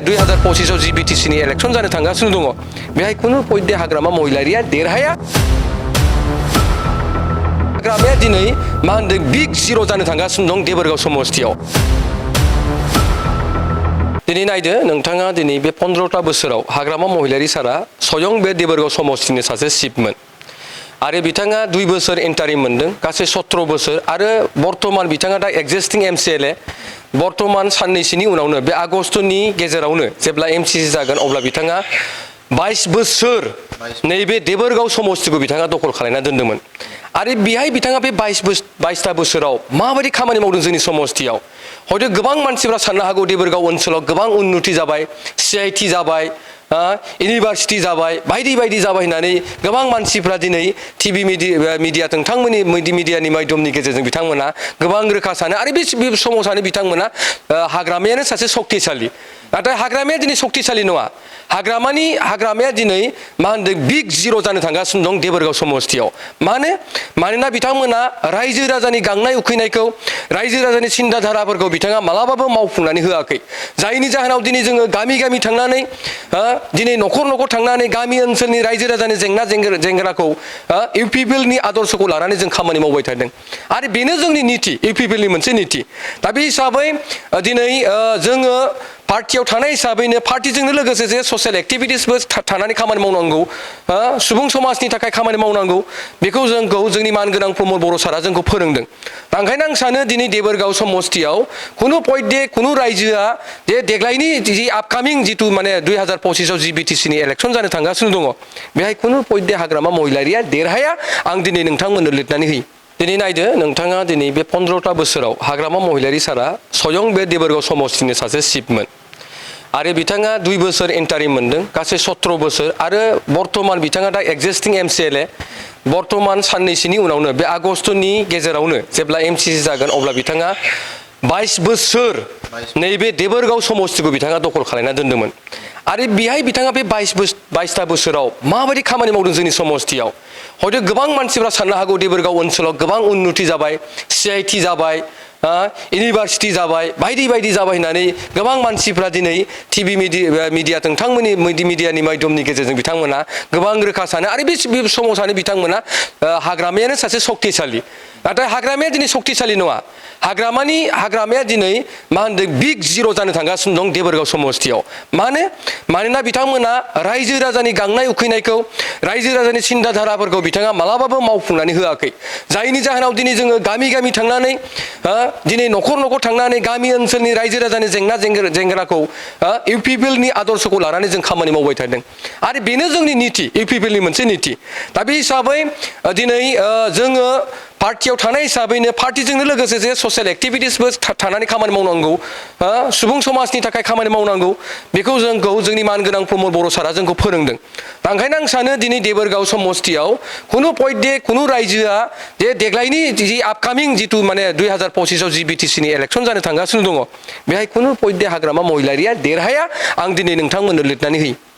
2025 GBTCनि election जानो थांगासिनो दङ बेहाय खुनु पयदे हाग्रामा महिलारिया देरहाया हाग्रामाया दिनै मा होनदों बिग जिर' जानो थांगासिनो दं देबोरगाव समस्तियाव दिनै नायदो नोंथाङा दिनै बे 15टा बोसोराव हाग्रामा महिलारि सारा स्वयं बे देबोरगाव समस्तिनि सासे चिफमोन आरो बिथाङा 2 बोसोर इन्टारिम मोनदों गासै 17 बोसोर आरो बर्तमान बिथाङा दा एक्जिस्टिं एमसिएलए बर्तमान साननैसोनि उनावनो बे आगस्तनि गेजेरावनो जेब्ला एमसिसि जागोन अब्ला बिथाङा 22 बोसोर नैबे देबोरगाव समस्तिखौ बिथाङा दखल खालामना दोन्दोंमोन आरो बेहाय बिथाङा बे 22टा बोसोराव माबायदि खामानि मावदों जोंनि समस्तियाव हयতো गोबां मानसिफ्रा साननो हागौ देबोरगाव ओनसोलाव गोबां उन्नति जाबाय सिआइटि जाबाय इउनिभार्सिटी जाबाय बायदि बायदि जाबाय होननानै गोबां मानसिफ्रा दिनै टिभि मिडिया नोंथांमोननि मिडियानि माध्यमनि गेजेरजों बिथांमोना गोबां रोखा सानो आरो बे समाव सानो बिथांमोना हाग्रामायानो सासे शक्तिशाली नाथाय हाग्रामाया दिनै शक्तिशाली नङा हाग्रामाया दिनै मा होनदों बिग जिर' जानो थांगासिनो दं देबोरगाव समस्तियाव मानोना बिथांमोना रायजो राजानि गांनाय उखैनायखौ रायजो राजानि सिन्था धाराफोरखौ बिथाङा मालाबाबो मावफुंनानै होआखै जायनि जाहोनाव दिनै जोङो गामि गामि थांनानै दिनै न'खर न'खर थांनानै गामि ओनसोलनि रायजो राजानि जेंना जेंगोनाखौ इउपिपिएलनि आदर्शखौ लानानै जों खामानि मावबाय थादों आरो बेनो जोंनि नीति इउपिपिएलनि मोनसे नीति दा बे हिसाबै दिनै जोङो पार्टियाव थानाय हिसाबैनो पार्टिजोंनो लोगोसे जे ससियेल एक्टिभिटिसबो थानानै खामानि मावनांगौ सुबुं समाजनि थाखाय खामानि मावनांगौ बेखौ जोंनि मानगोनां प्रमद बर' सारा जोंखौ फोरोंदों दा ओंखायनो आं सानो दिनै देबोरगाव समस्तियाव खुनु पयदे खुनु रायजोआ जे देग्लायनि जि आपकामिं जितु माने 2025 GBTCनि इलेक्शन जानो थांगासिनो दङ बेहाय खुनु पयदे हाग्रामा महिलारिया देरहाया आं दिनै नोंथांमोननो लिरनानै होयो दिनै नायदो नोंथाङा दिनै बे 15टा बोसोराव हाग्रामा महिलारि सारा स्वयं बे देबोरगाव समस्तिनि सासे चिफमोन आरो बिथाङा 2 बोसोर इन्टारिम मोनदों गासै 17 बोसोर आरो बर्तमान बिथाङा दा एक्जिस्टिं एमसिएलए बर्तमान साननैसोनि उनावनो बे आगस्तनि गेजेरावनो जेब्ला एमसिसि जागोन अब्ला बिथाङा 22 बोसोर नैबे देबोरगाव समस्तिखौ बिथाङा दखल खालामना दोन्दोंमोन आरो बेहाय बिथाङा बे 22टा बोसोराव माबायदि खामानि मावदों जोंनि समस्तियाव हयतो गोबां मानसिफ्रा साननो हागौ देबोरगाव ओनसोलाव गोबां उन्नति जाबाय सिआइटि जाबाय इउनिभार्सिटी जाबाय बायदि बायदि जाबाय होननानै गोबां मानसिफ्रा दिनै टिभि मिडिया नोंथांमोननि मिडियानि माध्यमनि गेजेरजों बिथांमोना गोबां रोखा सानो आरो बे समाव सानो बिथांमोना हाग्रामायानो सासे शक्तिशाली नाथाय हाग्रामाया दिनै शक्तिशाली नङा हाग्रामाया दिनै मा होनदों बिग जिर' जानो थांगासिनो दं देबोरगाव समस्तियाव मानोना बिथांमोना रायजो राजानि गांनाय उखैनायखौ रायजो राजानि सिन्था धाराफोरखौ बिथाङा मालाबाबो मावफुंनानै होआखै जायनि जाहोनाव दिनै जोङो गामि गामि थांनानै दिनै न'खर न'खर थांनानै गामि ओनसोलनि रायजो राजानि जेंना जेंगोनाखौ इउपिपिएलनि आदर्शखौ लानानै जों खामानि मावबाय थादों आरो बेनो जोंनि नीति इउपिपिएलनि मोनसे नीति दा बे हिसाबै दिनै जोङो पार्टियाव थानाय हिसाबैनो पार्टिजोंनो लोगोसे जे ससियेल एक्टिभिटिसबो थानानै खामानि मावनांगौ सुबुं समाजनि थाखाय खामानि मावनांगौ बेखौ जोंनि मानगोनां प्रमद बर' सारा जोंखौ फोरोंदों दा ओंखायनो आं सानो दिनै देबोरगाव समस्तियाव खुनु पयदे खुनु रायजोआ जे देग्लायनि जि आपकामिं जितु माने 2025 GBTCनि इलेक्शन जानो थांगासिनो दङ बेहाय खुनु पयदे हाग्रामा महिलारिया देरहाया आं दिनै नोंथांमोननो लिरनानै होयो